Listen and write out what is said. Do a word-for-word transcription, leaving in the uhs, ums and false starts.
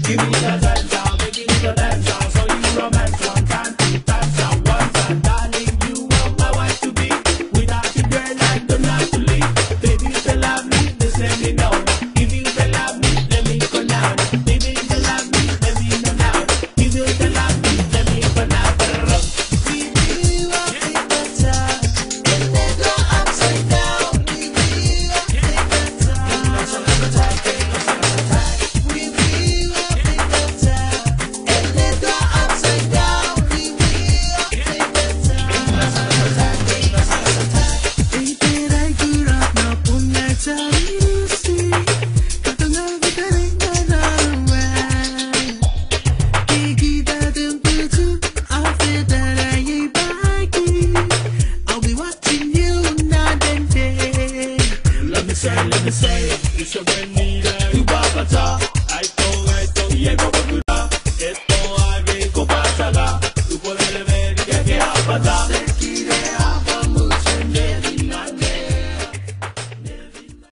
Give me the dance, I'll give you the dance, I'll show you romance one time, two times, and once, and darling, you are my wife to be. Without you, girl, I don't have to live. Baby, if you love me, just let me know. If you love me, let me go now. Baby, if you love me, let me know now. If you love me, let me go now. We will be better. Upside down. Let me say, let me say, it's a brand new day. Ubabata, aito, aito, ye baba kuda. Eto age ko pasala, upo lele me ke ke apata.